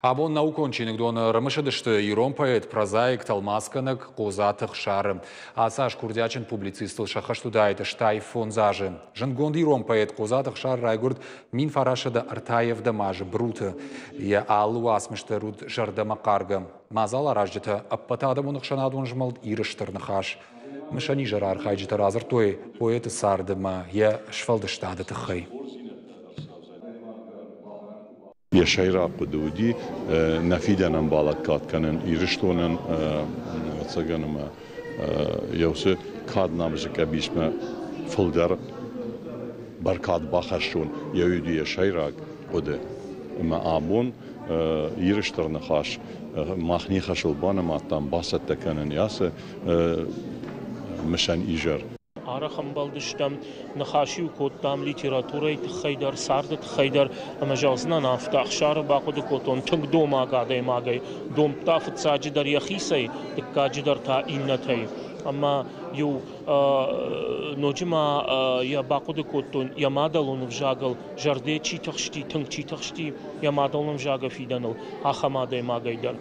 Абон наукон чиныгдоны ӕрымысыдысты ирон поэт, прозаик, тӕлмацгӕнӕг Хъодзаты Хсары. Ацы аз курдиатджын публицистыл сӕххӕст уыдаид 85 азы. Зындгонд ирон поэт Хъодзаты Хсар райгуырд 1903 азы Бруты. Йӕ алы уацмыс дӕр уыд зӕрдӕмӕхъаргӕ. Мадзал аразджытӕ ӕппӕтадӕмон ӕхсӕнадон змӕлд Иры стыр ныхас. Мысӕн изӕры архайджытӕ радзырдтой поэты царды ӕмӕ йӕ сфӕлдыстады тыххӕй. Йӕ сӕйраг хъуыды уыди нӕ фидӕнӕн балӕггад кӕнын Ирыстонӕн, ӕвӕццӕгӕн, ӕмӕ йӕ уыцы кад намысы къӕбицмӕ фылдӕр бӕркад бахӕссон, йӕ уыди йӕ сӕйраг хъуыды. Ӕмӕ абон Иры Стыр Ныхас мах не хӕсыл банымадтам бацӕттӕ кӕнын ацы мысӕн изӕр. Арӕх ӕмбӕлдыстӕм, ныхас-иу кодтам литературӕйы тыххӕй дӕр, царды тыххӕй дӕр, ӕмӕ зӕгъдзынӕн афтӕ, Ӕхсары бахъуыды кодтон тынг домаг адӕймагӕй, домдта фыццаджыдӕр йӕхицӕй, дыккаджыдӕр та иннӕтӕй. Ӕмӕ-иу ноджы ма йӕ бахъуыды кодтон йӕ мадӕлон ӕвзагыл зӕрдӕ чи тыхсти, тынг чи тыхсти йӕ мадӕлон ӕвзагы фидӕныл, ахӕм адӕймагӕй дӕр.